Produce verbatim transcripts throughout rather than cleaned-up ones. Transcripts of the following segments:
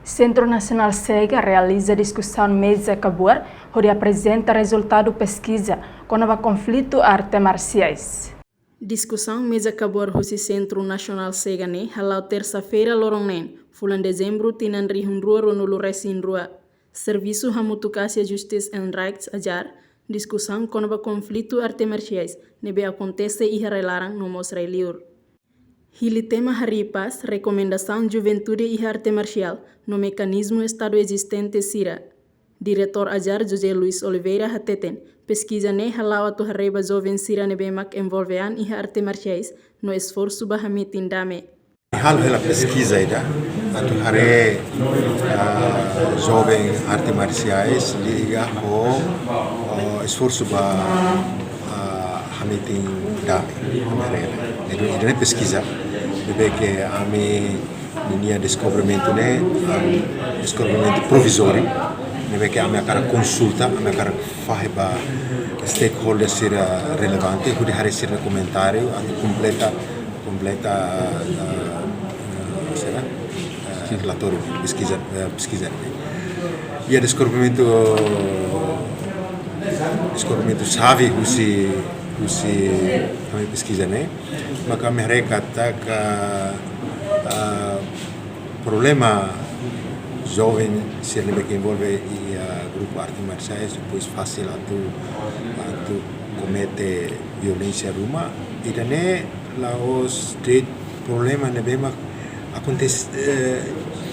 Sentru Nasionál SEGA realiza diskusaun meza kabuar hodi aprezenta rezultadu peskiza kona-ba konflitu arte marsiais. Diskusaun meza kabuar husi Sentru Nasionál SEGA ne'e hala'o tersa-feira loron neen, fulan Dezembru, tinan rihun rua ruanulu resin rua. Servisu hamutuk Asia Justice and Rights ajar diskusaun kona-ba konflitu arte marsiais ne'ebé akontese iha rai-laran no mós rai-liur. Hili tema harii pás, rekomendasaun juventude iha arte marsiál no mekanizmu Estadu ezistente sira. Diretór ajar José Luis Oliveira hateten, peskiza ne'e hala'o atu haree ba joven sira ne'ebé mak envolve an iha arte marsiais no esforsu ba hametin dame. Halo hela peskiza ida atu haree, ah, joven arte marsiais liga ho, oh, esforsu ba, ah, hametin dame. Haree hela. Ida, ida-ne'e peskiza. Ne'ebé ke ami ninia deskobrimentu ne'e, ah, deskobrimentu provizóriu. Ne'ebé ke ami hakarak konsulta, ami hakarak fahe ba stakeholder sira relevante, hodi haree sira-nia komentáriu, atu kompleta, kompleta, ah, ah, sira, ah, relatóriu, peskiza, ah, peskiza. Iha deskobrimentu, deskobrimentu xave husi, husi ami-nia peskiza ne'e, maka ami haree katak, ah, problema joven sira ne'ebé ke envolve iha grupu arte marsiais, depois fasil atu, atu komete violénsia ruma, ida-ne'e la'ós de'it problema ne'ebé mak akontese, eh,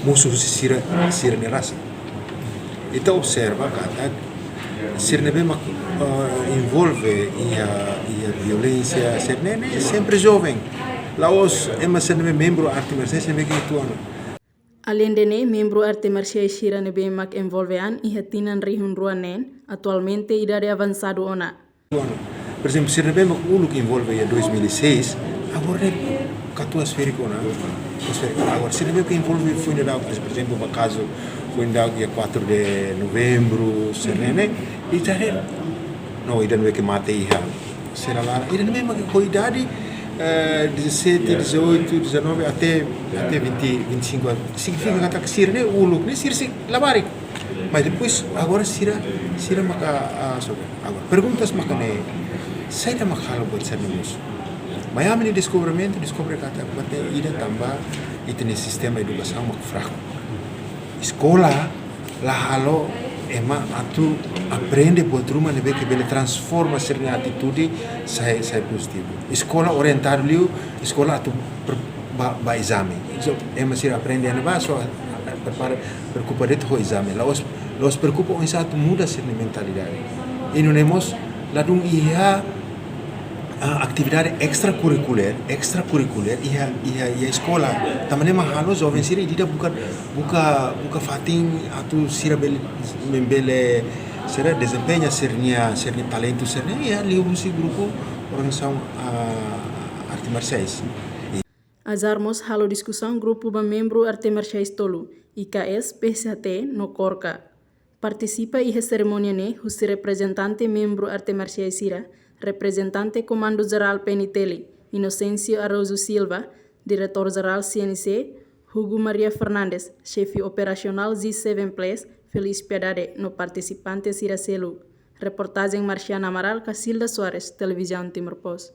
mosu husi sira, sira-nia rasik. Ita observa katak sira ne'ebé mak, eh, envolve iha, iha violénsia, sira-ne'e, ne'e sempre joven. La'ós ema sira ne'ebé membru arte marsiais ne'ebé ke tuan. Aleinde ne'e, membru arte marsiais sira ne'ebé mak envolve an iha tinan rihun rua neen, atualmente idade avansadu ona. Por ezemplu, sira ne'ebé mak uluk envolve iha dois mil e seis, agora ne'e katuas ferik ona. Katuas ferik ona. Agora, sira ne'ebé ke envolve foin daudauk, por ezemplu, ba kazu foin daudauk iha quatro de novembro, sira-ne'e, ita haree, no, ida ne'ebé ke mate iha sira laran, ida ne'ebé mak ho idade, eh, dezassete, dezoito, dezanove até, até vinte, vinte e cinco anos. Signifika katak sira ne'e uluk ne'e sira sei labarik. Mas depois, agora sira, sira maka, ah, sobe. Agora, perguntas maka ne'e, saida mak halo buat sira-ne'e mosu? Mai ami-nia deskobrimentu, deskobre katak buat ne'e ida tanba ita-nia sistema edukasaun mak fraku. Eskola la halo ema atu aprende buat ruma ne'ebé ke bele transforma sira-nia atitude sai, sai pozitivu. Eskola orientadu liu, eskola atu pre-, ba, ba ezame. So, ema sira aprende iha ne'ebá, so, prepara, preokupa de'it ho ezame. La'ós, la'ós preokupa oinsá atu muda sira-nia mentalidade. I nune'e mós ladún iha, ah, atividade extrakurricular, extrakurricular iha, iha, iha eskola. Tanba ne'e mak halo joven sira ida-idak buka, buka, buka fatin atu sira bele, bele sira desempeña sira-nia, sira-nia talentu sira-ne'e iha liuhusi grupu organizasaun, ah, arte marsiais. Ajar mós halo diskusaun grupu ba membru arte marsiais tolu, I K S, P S H T no KORKA. Partisipa iha serimónia ne'e husi reprezentante membru arte marsiais sira, reprezentante Komandu Jerál P N T L, Inocêncio Araújo Silva, Diretór Jerál C N C, Hugo Maria Fernandes, Xefe Operasionál G seven Plus, Feliz Piedade, no partisipante sira seluk. Reportajen Marciana Amaral, Casilda Soares, Televizaun Timor Post.